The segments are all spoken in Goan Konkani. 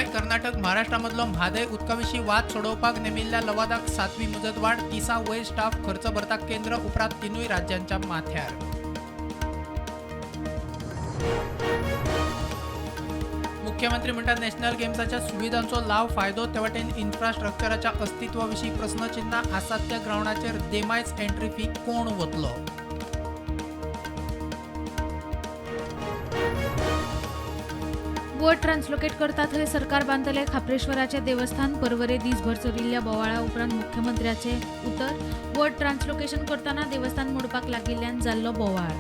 कर्नाटक महाराष्ट्रामदलो म्हादय उदका विशीं वाद सोडोवपाक नेमिल्ल्या लवादाक 7वी मुजतवाढ. 30 वयर स्टाफ खर्च भरता केंद्र, उपरांत 3 राज्यांच्या माथ्यार. मुख्यमंत्री म्हणटात नॅशनल गेम्साच्या सुविधांचो लाव फायदो ते वटेन इन्फ्रास्ट्रक्चराच्या अस्तित्वा विशीं प्रस्नचिन्हां आसात त्या ग्रावंडाचेर देमायज एंट्री फी कोण वतलो. बोट ट्रान्सलोकेट करता थंय सरकार बांदतले खाप्रेश्वराचें देवस्थान. परवरे दीसभर चलिल्ल्या बोवाळा उपरांत मुख्यमंत्र्याचे उतर. बोट ट्रान्सलोकेशन करतना देवस्थान मोडपाक लागिल्ल्यान जाल्लो बोवाळ.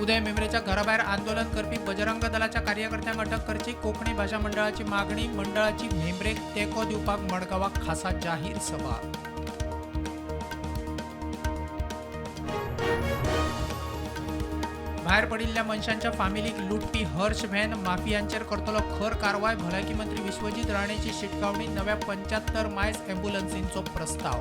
उदय मेमरेच्या घराभायर आंदोलन करपी बजरंग दलाच्या कार्यकर्त्यांक अटक करची कोंकणी भाशा मंडळाची मागणी. मंडळाची म्हेंब्रेक तेंको दिवपाक मडगांवाक खासा जाहीर सभा. भायर पडिल्ल्या मनशांच्या फामिलीक लुटपी हर्ष व्हॅन माफियांचेर करतलो खर कारवाय. भलायकी मंत्री विश्वजीत राणेची शिटकावणी. नव्या 75 मायल्स ॲम्ब्युलन्सींचो प्रस्ताव.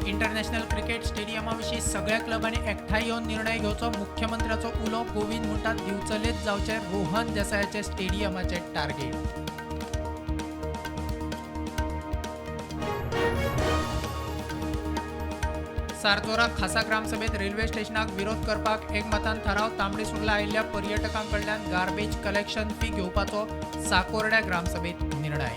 इंटरनॅशनल क्रिकेट स्टेडियमा विशीं सगळ्या क्लबांनी एकठांय येवन निर्णय घेवचो. मुख्यमंत्र्याचो उलो. गोविंद म्हणटात दिवचलेच जावचे रोहन देसायाचे स्टेडियमाचे टार्गेट. सारतोरा खासा ग्रामसभेत रेल्वे स्टेशनाक विरोध करपाक एकमतान थाराव. तांबडी सुर्ला आयिल्ल्या पर्यटकां कडल्यान गार्बेज कलेक्शन फी घेवपाचो साकोर्ड्या ग्रामसभेत निर्णय.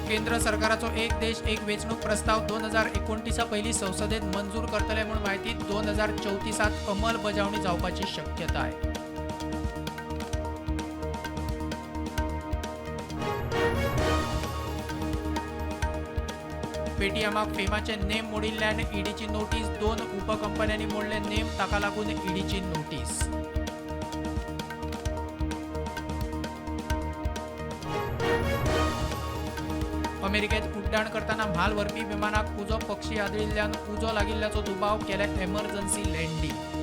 केंद्र सरकाराचो एक देश एक वेंचणूक प्रस्ताव 2029 पयलीं संसदेत मंजूर करतले म्हूण म्हायती. 2034 अंमलबजावणी जावपाची शक्यताय. पेटीएमाक फेमाचे नेम मोडिल्ल्यान ईडीची नोटीस. 2 उपकंपन्यांनी मोडले नेम, ताका लागून ईडीची नोटीस. अमेरिकेत उड्डाण करतना म्हाल व्हरपी विमानाक उजो. पक्षी आदळिल्ल्यान उजो लागिल्ल्याचो दुबाव. केले एमर्जन्सी लँडिंग.